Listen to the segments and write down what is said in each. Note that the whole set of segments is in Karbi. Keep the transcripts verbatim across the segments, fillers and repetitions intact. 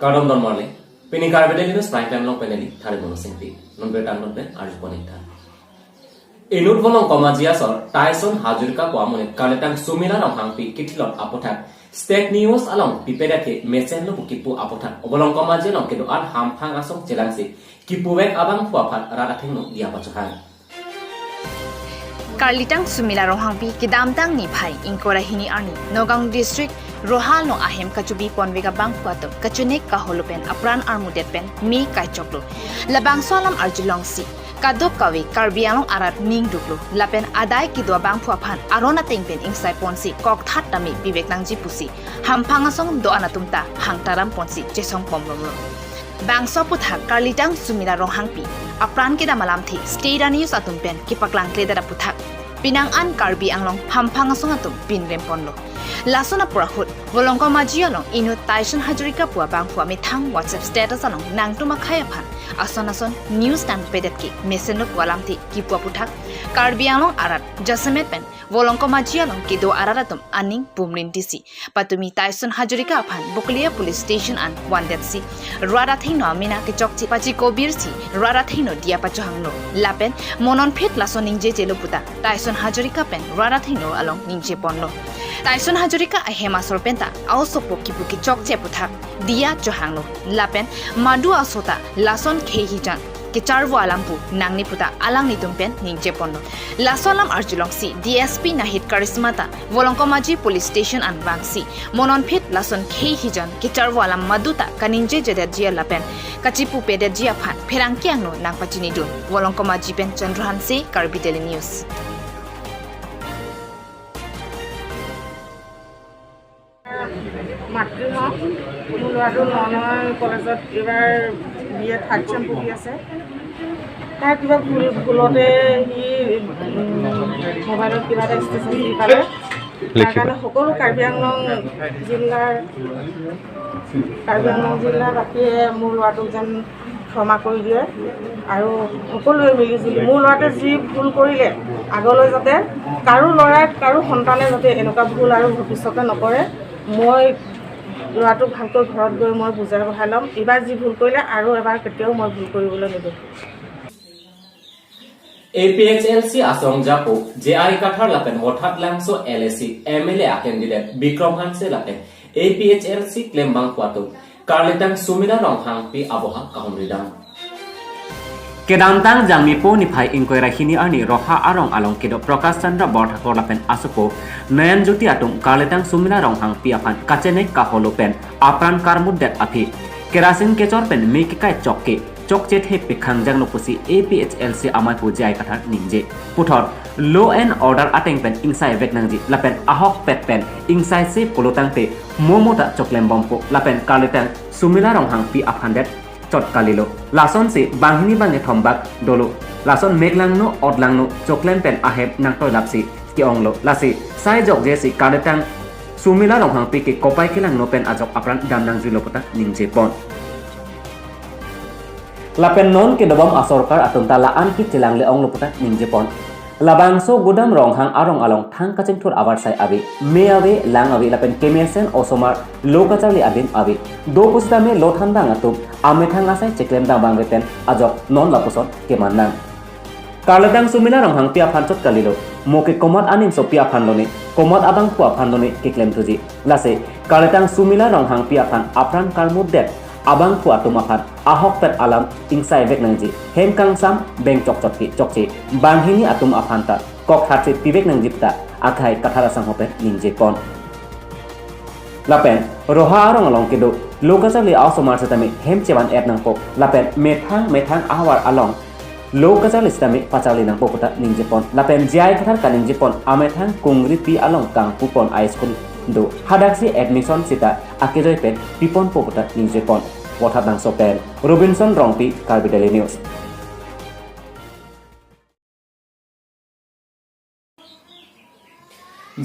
Kardom don marli, pini Karbi Daily News Prime Time along pen neli Thari Mono Singti, non birta non pen arjupon ik tha. Inut Volongkom Aji asor Tyson Hazarika pu amonit karlitang Sumila Ronghangpi kithilot aputhak State News along pipedet ke mesenlo pu kipu aputhak Volongkom Aji along kedo-an hamphang asong chelangsi kipuvek abangphu aphan rat athengno diya pachohang. Karlitang Sumila Ronghangpi kedamtang niphai ingkoi ra hini arni Nagaon District Roha along ahem kachebi ponvek abangphu atum kachenek kaholo pen apran armudet pen me kaichoklo. Labangso alam arjulongsi kadokave Karbi Anglong arat ningduklo. Lapen adai kedo abangphu aphan aron ateng pen ingsai ponsi kokthat tame pivek nangji pusi hamphang asong do-an atum ta hangtaram ponsi chesong pom romlo. Bangso aputhak karlitang Sumila Ronghangpi apran kedam alamthe State News atum pen kepaklang kledet aputhak penang an Karbi Anglong hamphang asong atum pinrem ponlo. Lason apor ahut Volongkom Aji along inut Tyson Hazarika pu abangphu amethang WhatsApp status along nangtum akhei aphan ason ason news nangpedet ke mesenlo pu alamthe kipu aputhak Karbi Anglong arat jasemet pen Volongkom Aji along kedo arat atum aning pumrintisi patumi Tyson Hazarika aphan Bokolia Police Station an vandetsi rat athengno amena kechokche pachikobirsi rat athengno diya pachohanglo. Lapen mo nonphit laso ningjejelo puta Tyson Hazarika pen rat athengno along ningje ponlo. Tyson Hazarika ahem asor penta aosopo kipu kechokche aputhak diya chohanglo. Lapen madu aso ta lason khei hijan kecharvo alam pu nangne puta alanglitum pen ningje ponlo. Laso alam arjulongsi D S P Nahid Karishma ta Volongkom Aji Police Station an vangsi mo nonphit lason khei hijan kecharvo alam madu ta kaningjejedetji lapen kachipupedetji aphan pherangke angno nangpachinidun. Volongkom Aji pen Chandra Hanse, Karbi Daily News. মাতৃ হওঁ। মোৰ ল'ৰাটো নগাঁও কলেজত এইবাৰ B A third sem পঢ়ি আছে। তাৰ কিবা ভুল, ভুলতে সি, উম, মোবাইলত কিবা এটা ষ্টেটাছ দি পালে। তাৰ কাৰণে সকলো কাৰ্বি আংলং জিলাৰ, কাৰ্বি আংলং জিলাবাসীয়ে মোৰ ল'ৰাটোক যেন ক্ষমা কৰি দিয়ে আৰু সকলোৱে মিলি জুলি মোৰ ল'ৰাটোৱে যি ভুল কৰিলে আগলৈ যাতে কাৰো ল'ৰাই, কাৰো সন্তানে যাতে এনেকুৱা ভুল আৰু ভৱিষ্যতে নকৰে। মই ল'ৰাটোক ভালকৈ ঘৰত গৈ মই বুজাই বঢ়াই ল'ম। এইবাৰ যি ভুল কৰিলে আৰু এবাৰ কেতিয়াও মই ভুল কৰিবলৈ নিদিওঁ। A P H L C asong japo J I Kathar lapen Vothatlangso L A C M L A a candidate Bikram Hanse lapen A P H L C klembangphu atum karlitang Sumila Ronghangpi aboha kahumridam. Kedamtang Jangmipo niphai ingkoi ra hini arni Roha arong along kedo Prakash Chandra Borthakur lapen asopo Nayan Jyoti atum karlitang Sumila Ronghangpi aphan kachenek kaholo pen apran karmutdet aphi kerasin kechor pen me kekai chokke chokche the pekhang jangno pusi A P H L C amei pu J I Kathar ningje. Puthot law and order ateng pen ingsai vek nangji lapen ahokpet pen ingsai se pulotangte mo mo ta choklem bompo lapen karlitang Sumila Ronghangpi aphan det chot kalilo. Lasonsi banghini bangkethom bak dolo. Lason meklangno otlangno choklem pen ahem nangtoilapsi ke-onglo. Lasi sai jokjesi karlitang Sumila Ronghangpi ke kopai kelangno pen ajok apran dam nangjilo puta ningje pon. Lapen non kedobom asorkar atum ta la-an kit chelang le-onglo puta ningje pon. Labangso Gudam Ronghang arong along thang kachingthur avarsai ave, me ave, lang ave, lapen kemesen osomar lo kacharli adim ave. Do pusitame lo thandang atum amethang asai cheklem dam bang veten ajok non lapuson keman nang. Karlitang Sumila Ronghangpi aphan chot kalilo. Mo ke komat aning sopi aphan lone, komat abangphu aphan lone keklem thuji. Lasi karlitang Sumila Ronghangpi aphan apran karmutdet abangphu atum aphan ahokpet alam ingsai vek nangji. Hem kangsam beng chokchot ke chokche. Banghini atum aphan ta kokthatsi pivek nangji puta akhei Kathar asangho pen ningje pon. Lapen Roha arong along kedo lo kacharli a-osomar sitame hem chevan et nangpo. Lapen methang methang ahavar along lo kacharli sitame pacharli nangpo puta ningje pon. Lapen J I Kathar kaningje pon amethang Kungripi along kangpu pon a-school do. Hadaksi admission sita akejoi pen pipon po puta ningje pon. Vothatlangso pen Robinson Rongpi, Karbi Daily News.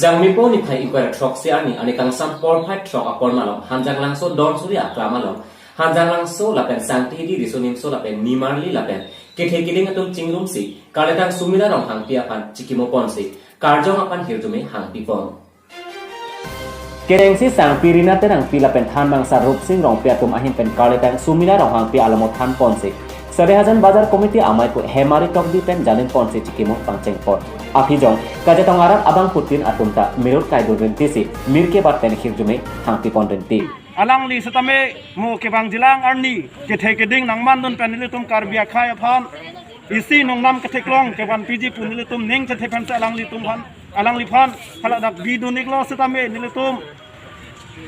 Jangmipo niphai ingkoi ra throksi arni, arni kangsam porphai throk apor malom Hanjanglangso Donsuri aklam along Hanjanglangso lapen Sangtihidi Riso Nimso lapen Nimarli lapen kethe keding atum chingrumsi karlitang Sumila Ronghangpi aphan chikimo ponsi karjong aphan hirjume hangpi pon. Kerengsi sangpi Rina Terangpi lapen thanbangso Rupsing Rongpi atum ahin pen Karlitang Sumila Ronghangpi alamo than ponsi Sarihajan Bazar Committee amei pu Hemari Tokbi pen jalin ponsi chikimo pangcheng pon. Aphi jong kachetong arat abangphutin atum ta mirut kaidun rintisi mirke bat pen hirjume hangpi pon rinti. Alangli setame mo kevangjilang arni kethe keding nangmandun pen nelitum Karbi akhei aphan isi nongnam ketheklong kevan piji pu nelitum ning chethe pen se alanglitum aphan, alangliphan haladak bidun iklo setame nelitum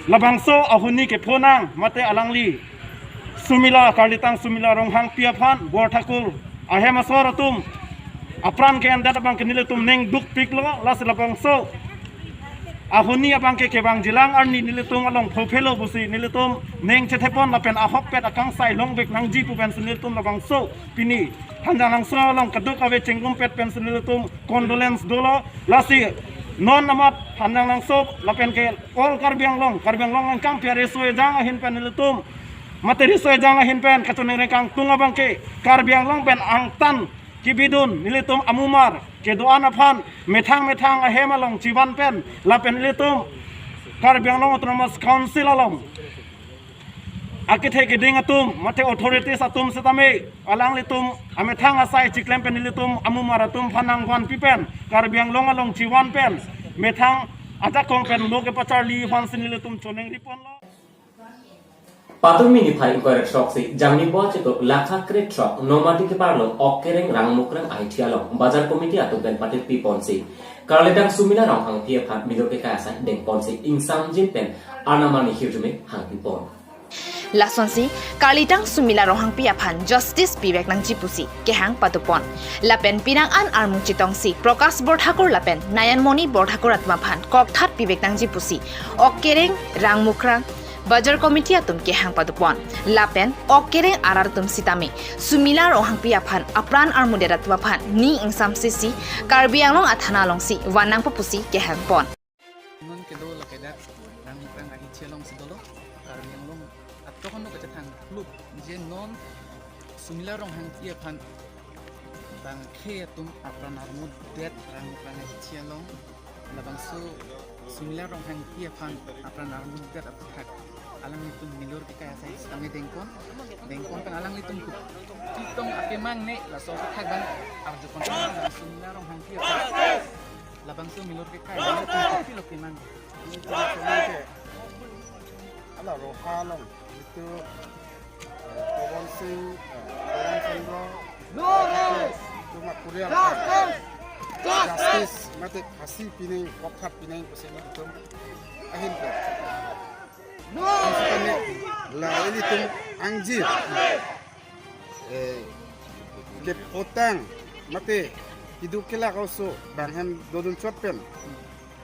labangso ahuni kephonang mate alangli Sumila, Karlitang Sumila Ronghangpi aphan Borthakur ahem asor atum apran ke-endet abangke nelitum ning dukpiklo. Lasi labangso ahuni abangke kevangjilang arni nelitum along phophelo pusi nelitum ning chethepon lapen ahokpet akangsai longvek nangji pu pensi nelitum labangso pini Hanjanglangso along kadokave chingrumpet pensi nelitum condolence dolo. Lasi non amat Hanjanglangso lapen ke all Karbi Anglong, Karbi Anglong angkang pia riso ejang ahin pen nelitum mate riso ejang ahin pen kachiningri kangtung abangke Karbi Anglong pen angtan kebidun nelitum amumar kedo-an aphan methang methang ahem along chivan pen lapen nelitum Karbi Anglong Autonomous Council along akethe keding atum mate authorities atum setame alanglitum amethang asai chiklem pen nelitum amumar atum aphan nangvanpi pen Karbi Anglong along chivan pen methang ajakong pen lo kepacharli aphansi nelitum choningri ponlo. Patumi niphai ingkoi ra throksi Jangmipo achitok lakha kre throk Nomati keparlo Okkereng Rangmukrang ahithi along Bazar Committee atum pen patirpi ponsi Karlitang Sumila Ronghangpi aphan milur kekai asai deng ponsi ingsamjin pen arnam arni hirjume hangpi pon. Lasonsi Karlitang Sumila Ronghangpi aphan justice pivek nangji pusi kehang pado pon. Lapen pinang an armu chetongsi Prakash Borthakur lapen Nayanmoni Borthakur atum aphan kokthat pivek nangji pusi Okkereng Rangmukrang Bazar Committee atum kehang pado pon. Lapen Okkereng arat atum setame Sumila Ronghangpi aphan apran armudet atum aphan ning ingsamsisi Karbi Anglong athana alongsi van nangpo pusi kehang pon. Non kedo lakedak Rangmukrang ahithi alongsi dolo, Karbi Anglong atokono kachethang klub je non Sumila Ronghangpi aphan bangkhe atum apran armudet Rangmukrang ahithi along, labangso Sumila Ronghangpi aphan apran armudet aphuthak alanglitum milur kekai asai setame deng pon, deng pon pen alanglitum kutitong akemang ne laso aphuthak abang arju pon, Sumila Ronghangpi aphan labangso milur kekai alanglitum kutitong akemang. Ala Roha along itu, eh, Pawan Singh, eh, Pawan Chandra, itu ma Korea justice mate phasi pinang, kokthat pinang pusi nelitum ahin pen. Kami la ilitum angji, eh, kepotang mate keduk kelak also bang hem dodun chot pen,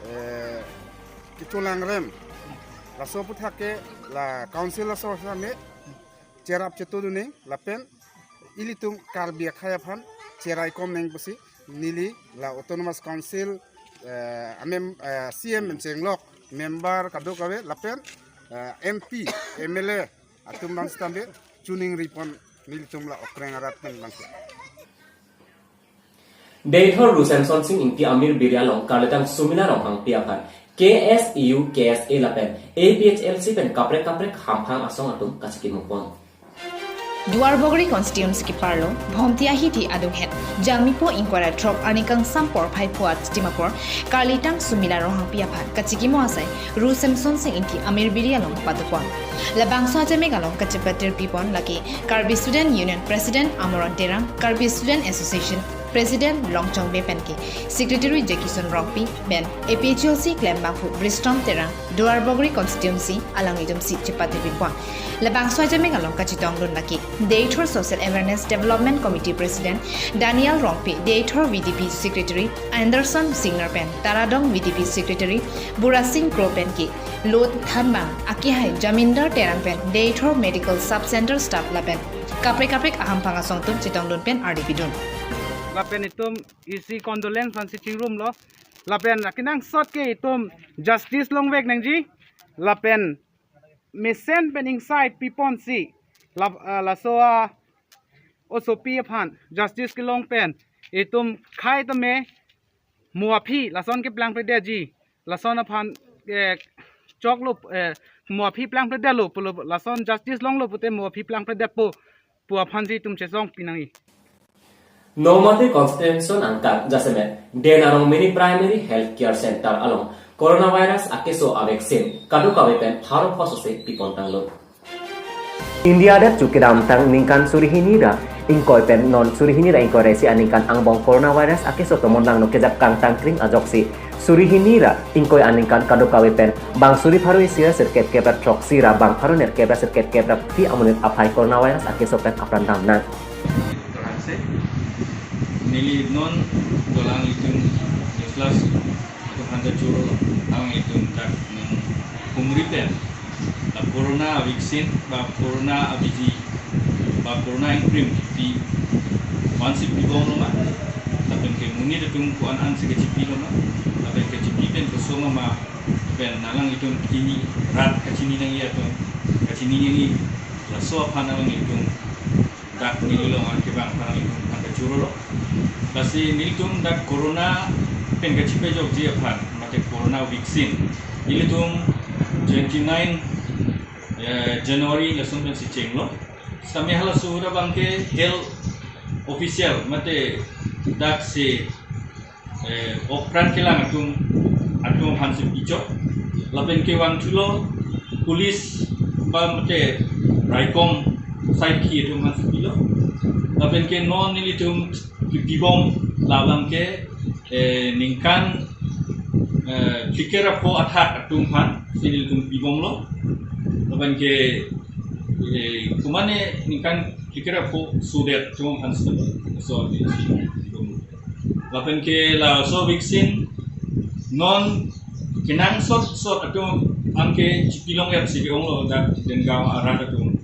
eh, kecholangrem. Laso aphuthak ke la council laso same cherap chetu duning lapen ilitum Karbi akhei aphan cherai kom neng pusi neli la Autonomous Council, eh, amem, eh, C M pen chenglok member kadokave lapen, eh, M P, M L A atum bang setame choningri pon nelitum la Okkereng arat pen bangke. Deithor Ru Semson Sing Ingti amir biri along Karlitang Sumila Ronghangpi aphan K S U, K S A lapen A P H L C pen kaprek kaprek hamphang asong atum kachikimo pon. Duarbagori constituency keparlo Bhomti ahithi adunghet Jangmipo ingkoi ra throk arni kangsam porphai phuat Dimapur Karlitang Sumila Ronghangpi aphan kachikimo asai Ru Semson Sing Ingti amir biri along pado pon. Labangso ajamek along kachepatirpi pon lake Karbi Student Union President Amoron Terang, Karbi Student Association President Longchong Bey penke Secretary Jackson Rongpi pen A P H L C klembangphu Bristom Terang, Duarbagori constituency alanglitumsi chepatirpi pon. Labangso ajamek along kachetongdun lake Deithor Social Awareness Development Committee President Daniel Rongpi, Deithor V D P Secretary Anderson Singnar pen Taradong V D P Secretary Burasing Kro penke lo thanbang akehai Jamindar Terang pen Deithor Medical Sub Center staff lapen kaprek kaprek ahamphang asong atum chetongdun pen ardi pidun. Lapen itum isi condolence ansi chingrumlo. Lapen akenangsot ke itum justice longvek nangji. Lapen mesen pen ingsai piponsi lap-, ah, laso a osopi aphan justice kelong pen itum khei tame mo aphi lason keplangpledetji. Lason aphan, eh, choklo, eh, mo aphi plangpledetlo pulo, lason justice longlo pute mo aphi plangpledetpo pu aphansi itum chesong pinangji. Nomati constituency angkang jasemet Den Arong Mini Primary Health Care Center along coronavirus akeso avaccine kadokave pen pharo phosose pipontanglo. India adet chu kedamtang ningkan suri hini ra ingkoi pen non suri hini ra ingkoi ra isi aningkan angbong coronavirus akeso tomon langno kejap kangtang kring ajoksi suri hini ra ingkoi aningkan kadokave pen bang suri pharo isi ra sirkep kep ra throksi ra bang pharo nerkep ra sirkep kep ra phi amonit aphai coronavirus akeso pen apran damnang. Terhangse. Neli non dolang itum news last itum handa churo lo. Tang itum tak nung pumri pen. La corona vaccine ba corona abiji ba corona ingkrim pi one sip pibom lo ma. Lapen ke monit atum ko an an si kechipi lo ma. Lapen kechipi pen kosong ma pen nalang itum kini rat kachini nangji atum kachini nangji laso aphan nalang itum dak neli long an kevang aphan nelitum aphan kachuro lo. Lasi nelitum dak corona pen kachipejokji aphan mate corona vaccine nelitum twenty nine, eh, January lason pensi chenglo. Sami halaso ahut abangke health official mate dak si eh, okpran kelang atum atum aphansi pichok. Lapen kevang thulo police ba mate raikom saikhi atum aphansi pilo. Lapen ke non nelitum kipibom labang ke, eh, ningkan, eh, phlikep ra pho athak atum aphansi nelitum pibomlo. Lapen ke, eh, kumane ningkan phlikep ra pho sudet atum aphansi so pibomlo. Lapen ke laso vaccine non kenangsot sot atum anke chipilong yap si ke-onglo dak Dengaon arat atum.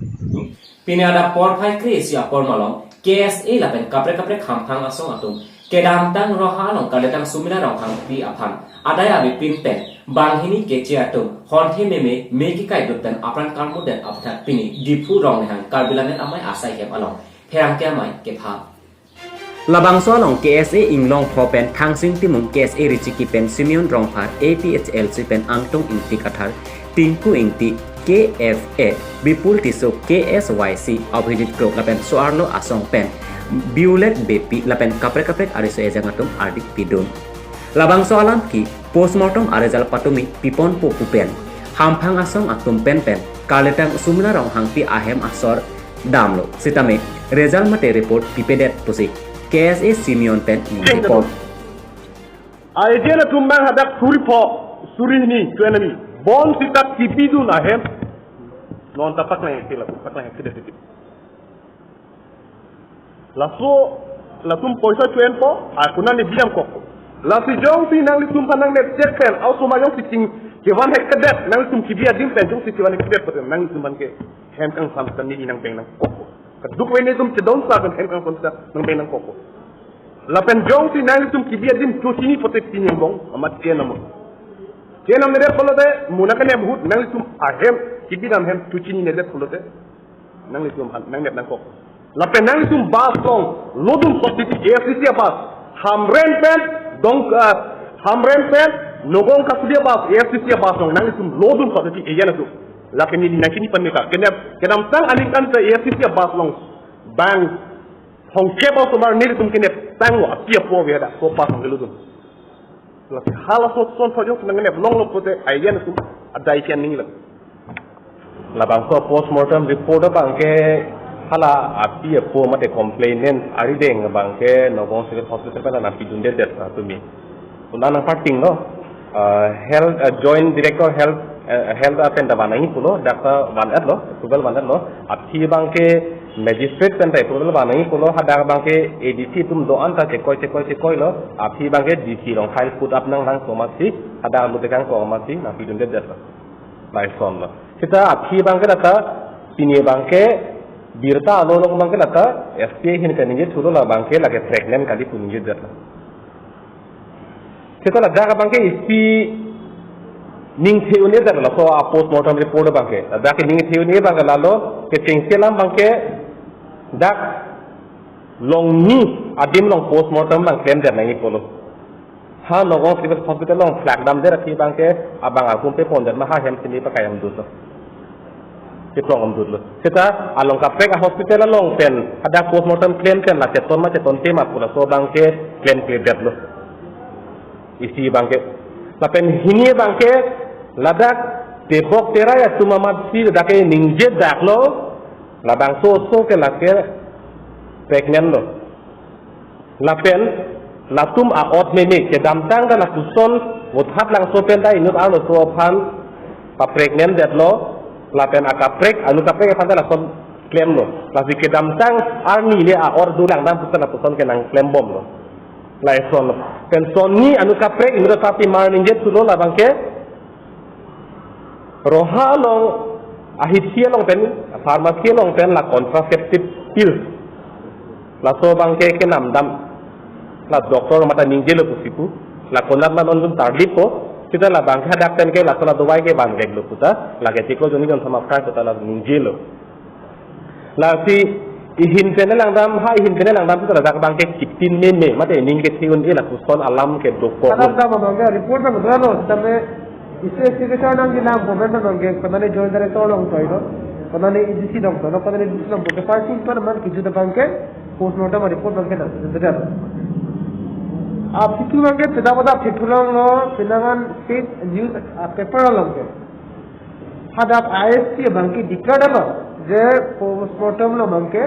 Pini adap porphai kre-isi apor malom K S A lapen kaprek kaprek hamphang asong atum kedamtang Roha along Karletang Sumila Ronghangpi aphan adai avepin pen banghini keche atum honthe meme me kikaidut pen apran karmudet aphuthak pini Diphu Rongnihang Karbi Lammet Amei asai hem along pherangke amei kepha. Labangso along K S A Inglongpho pen Thangsing Timung, K S A Richiki pen Simeon Rongphar, A P H L C pen Angtung Ingti Kathar, Tinku Ingti, K F A Bipul Tisso, K S Y C Abhijit Kro lapen so-arlo asong pen Biulet Beypi lapen kaprek kaprek ariso ejang atum ardik pidun. Labangso alam ke postmortem a-result patumi piponpo pu pen hamphang asong atum pen pen Karletang Sumila Ronghangpi ahem asor damlo sitame result mate report pipedet pusi K S A Simeon pen ningje pon. Aejen atum bang hadak suri pho, suri hini, twenty nine. Bonsita kipidun ahem. Non ta paklang ke la, paklang ke desi. Laso, latum poisa twenty po, akuna ne biam kok. Lasi jongsi nanglitum aphan nangne check pen, auto ma jongsi ching kevan hekkedet, nanglitum kibi adim pen jongsi kevan hekkedet pen, nanglitum aphan ke hem kangsam sami nangpeng nangkokpo. Kadokave netum chedon sa pen hem kangsam sa nangpeng nangkokpo. Lapen jongsi nanglitum kibi adim cho chini pote pini angbong, amat ke namo. Ke nam nedet pulote, muna kene ahut, nanglitum ahem, kibi dam hem cho chininedet pulote. Nanglitum aphan, nangnep nangkok. Lapen nanglitum bus along, lodun subsidy, A S D C bus. Hamren pen, dong, ah, Hamren pen, Nagaon Kasuli bus, A S D C bus along, nanglitum lodun subsidy, eyan atum. Lapen neli nangkini pamita, kene, kedamtang aningkan ta A S D C bus along, bang, hongkep osomar nelitum kenep tanglo, api apo ave hadak, so bus along kelodun. Lasi halaso ason thojok nangnep longlo pute ayan atum adai kian ninglo. Labangso postmortem report abangke hala api apo mate complainant arideng abangke Nagaon Civil Hospital pen nangpidundedet atumi. Una nangpartinglo, ah, health, ah, Joint Director Health, eh, Health apen ta vanangji pulo, dak ta van-etlo, approval van-etlo, aphi abangke magistrate pen ta approval vanangji pulo, hadak abangke A D C atum do-an ta chekoi, chekoi, chekoilo, aphi abangke D C along file put up nanglang so masi, hadak alu tekang so masi, nangpidundedetlo. Laisonlo. Seta aphi abangke lata, pini abangke, birta alo along abangke lata, S P ahin kaningje thulo labangke lake pregnant kali pu ningjedetlo. Seta ladak abangke isi ning the-un-edetlo so a postmortem report abangke. Ladak ning the-un-e abangke lalo kechengsi alam abangke dak longni adim along postmortem abang klemdet nangji pulo. Ha Nagaon Civil Hospital along phlak damdet aphi abangke abang akum pe pondet ma ha hem sini pakayam dut lo. Keplong om dut lo. Seta along kaprek a-hospital along pen hadak postmortem klem pen la cheton ma chetonte ma pu laso abangke klemkledet lo. Isi abangke. Lapen hini abangke ladak tebok terai atum amatsi ladak ke ningjedak lo. Labangso oso ke lake pregnant lo. Lapen latum a-ot meme kedamtang ta lapuson Vothatlangso pen ta inut arloso aphan pa-pregnant detlo, lapen akaprek, anu kaprek aphan ta lason klemlo. Lasi kedamtang arni le a-ot dolang dam pu ta lapuson ke nangklembomlo. Lason lo. Pen sonni anu kaprek inut ta pimar ningje thulo labangke Roha along, ahithi along pen, pharmacy along pen la contraceptive pills. Laso abangke kenamdam. La doctor mate ningjelo pusi pu. La konat ma non dun tarlip ko. Seta labangke hadak pen ke laso la dawai ke vanveklo pu ta. Lake chiklo joni jon sama krai pu ta la ningjelo. Lasi ihin pen langdam, ha ihin pen langdam pu ta ladak abangke kiptin meme, mate ning kethe un-e lapuson alam ke dokok. Kadam dam abangke report abang dolo, tame isi isi ke char nangjilang, comment abangke, konane Joint Director along toi lo, konane A D C along toi lo, konane D C along toi lo, ke party pen man kijut abangke, postmortem report abangke na, betul. Aphi tu abangke, peda pada phithulang lo, pinangan state news, ah, paper along ke. Hadak I S T abangke declare lo, je postmortem lo abangke,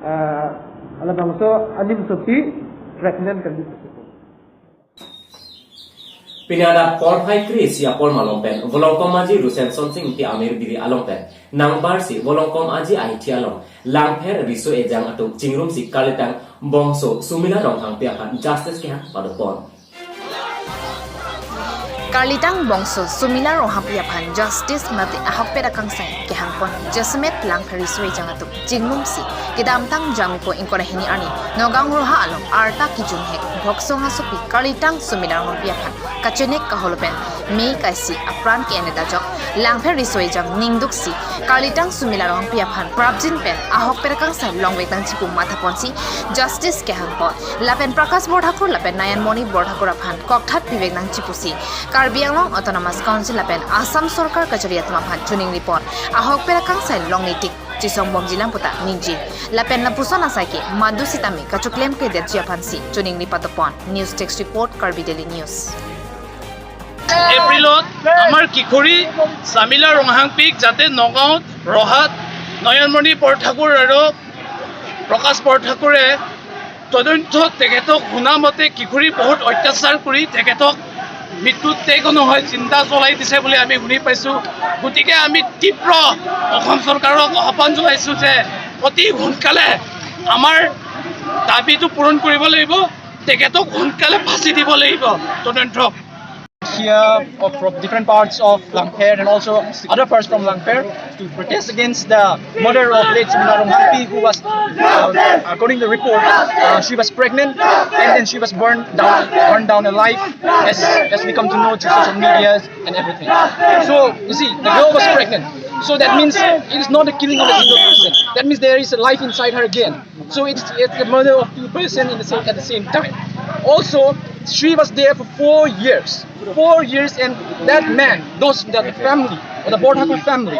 ah, labangso animsopi pregnant kan di. Pini hadak porphai kre-isi apor malom pen Volongkom Aji Rusen Sonsing Ingti Amir biri along pen nangbarsi Volongkom Aji ahithi along Langpher Riso Ejang atum chingrumsi Karlitang Bongso Sumila Ronghangpi aphan justice kehang padopon. Karlitang Bongso Sumila Ronghangpi aphan justice mate ahokpet akangsai kehangpon jasemet Langpher Riso Ejang atum chingrumsi kedamtang Jangmipo ingkoi ra hini arni Nagaon Roha along arta kijunghek Bhoksong asopi Karlitang Sumila Ronghangpi aphan kachenek kaholo pen mei kaisi apran ke-endet ajok Langpher Riso Ejang ningduksi Karlitang Sumila Ronghangpi aphan prapjin pen ahokpet akangsai longvek nangji pu mathaponsi justice kehangpon. Lapen Prakash Borthakur lapen Nayanmoni Borthakur aphan kokthat pivek nangji pusi Karbi Anglong Autonomous Council lapen Assam Sorkar kachari atum aphan choningripon. Ahokpet akangsai longnei tik chesongbomjilang pu ta ningje. Lapen lapuson asai ke madu sitame kachoklemkledetji aphansi choningri padopon. News Desk Report, Karbi Daily News. এপ্ৰিলত আমাৰ কিশোৰী চামিলা ৰংহাংপীক যাতে নগাঁৱত, ৰহাত নয়নমণি বৰঠাকুৰ আৰু প্ৰকাশ বৰঠাকুৰে তদন্ত, তেখেতক শুনা মতে কিশোৰী বহুত অত্যাচাৰ কৰি তেখেতক মৃত্যুত তেগো নহয়, জিন্দা জ্বলাই দিছে বুলি আমি শুনি পাইছোঁ। গতিকে আমি তীব্ৰ অসম চৰকাৰক আহ্বান জনাইছোঁ যে অতি সোনকালে আমাৰ দাবীটো পূৰণ কৰিব লাগিব, তেখেতক সোনকালে ফাঁচী দিব লাগিব তদন্ত। Here of, from different parts of Langpher and also other parts from Langpher to protest against the murder of late Sumila Ronghangpi, who was, uh, according to the report, uh, she was pregnant and then she was burned down, burned down alive, as, as we come to know through social medias and everything. So, you see, the girl was pregnant. So that means it is not the killing of a single person. That means there is a life inside her again. So it's, it's the murder of two persons in the same, at the same time. Also, she was there for four years. Four years, and that man, those, the family, or the Borthakur family,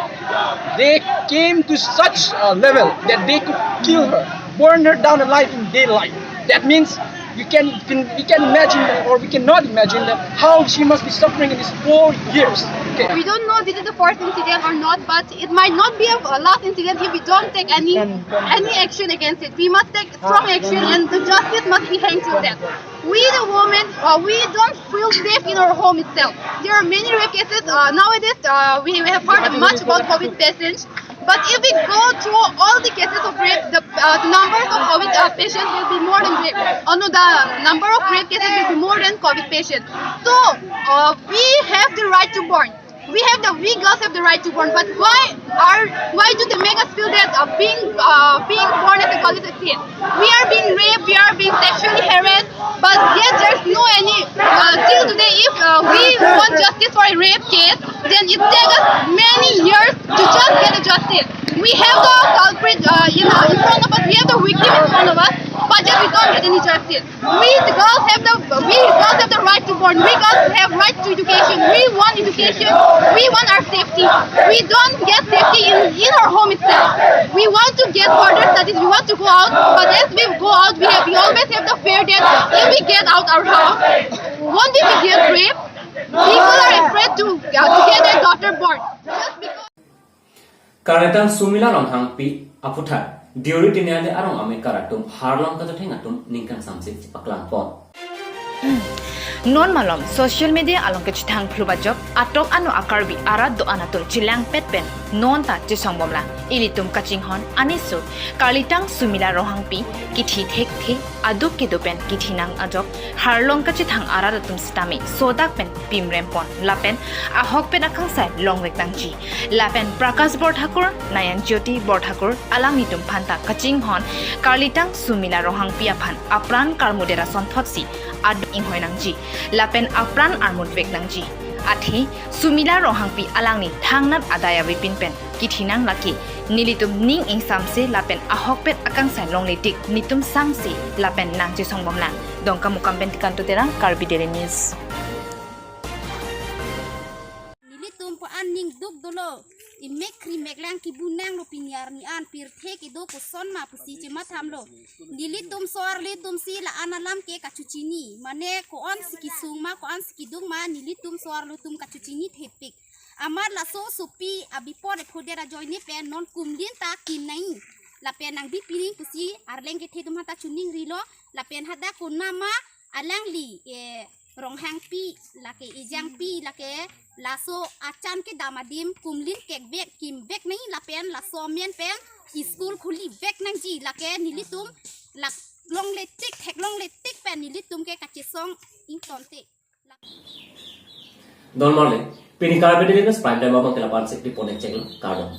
they came to such a level that they could kill her, burn her down alive in daylight. That means you can, you can, we can imagine, or we cannot imagine that how she must be suffering in these four years. Okay. We don't know this is the first incident or not, but it might not be a, a last incident if we don't take any, any action against it. We must take strong action, and the justice must be hanged till death. We the women, uh, we don't feel safe in our home itself. There are many rape cases, uh, nowadays. Uh, we, we have heard much about COVID patients, but if we go through all the cases of rape, the, uh, the numbers of COVID, uh, patients will be more than rape. Oh no, the number of rape cases will be more than COVID patients. So, uh, we have the right to born. We have the, we girls have the right to born, but why are, why do they make us feel that, uh, being, uh, being born as a girl is a sin? We are being raped, we are being sexually harassed, but yet there's no any, uh, till today. If, uh, we want justice for a rape case, then it takes us many years to just get a justice. We have the culprit, uh, you know, in front of us. We have the victim in front of us. But yet we don't get any justice. We girls have the we girls have the right to born. We girls have right to education. We want education. We want our safety. We don't get safety in, in our home itself. We want to get further studies. We want to go out. But as we go out, we have we always have the fear that if we get out our house, one day we get raped. People are afraid to uh, to get their daughter born just because. Karlitang Sumila Ronghangpi aputhak Deuri Tiniali arong amekar atum Harlong kachetheng atum ningkan samsik chepaklang pon. Non malom social media along kachethang phlu bajok atok ano a-Karbi arat do-an atum chelangpet pen non ta chesong bomlang. Ilitum kachinghon anisuk Karlitang Sumila Ronghangpi kithi thekthe aduk kedo pen kithi nang ajok Harlong kachethang arat atum sitame sodak pen pimrem pon lapen ahokpet akangsai longvek nangji. Lapen Prakash Borthakur, Nayan Jyoti Borthakur alanglitum phanta kachinghon Karlitang Sumila Ronghangpi aphan apran karmuder asonthotsi aduk inghoi nangji. Lapen apran armutvek nangji. Athe Sumila Ronghangpi alangli thangnat adai avepin pen kithi nang lake nelitum ning ingsamse lapen ahokpet akangsai longletik netum sangse lapen nangchesong bomlang. Dongkamukam pen Tikanto Terang, Karbi Daily News. Nelitum ko-an ning duk dolo, imek kri mek lang kibunang lo pini arni an pirthe kedo koson ma pusi chemathamlo. Nelitum so-arlo atum si la-an alam ke kachechini. Mane ko-an si kesung ma, ko-an si keduk ma, nelitum so-arlo atum kachechini thepik. Amat laso sopi abipor ephoder ajoine pen non kumlin ta kim nai. Lapen nangbi pining pusi arleng kethe atum hata chuning rilo. Lapen hada konama alangli, eh, Ronghangpi lake Ejangpi lake laso achan kedam adim kumlin kekvek kimvek nai lapen laso amen pen school khulivek nangji lake nelitum lak longletik theklongletik pen nelitum ke kachesong ingtonte. Don Marley, pini Karbi Daily News Prime Time abang ke lapu-an si report chenglo, kardom.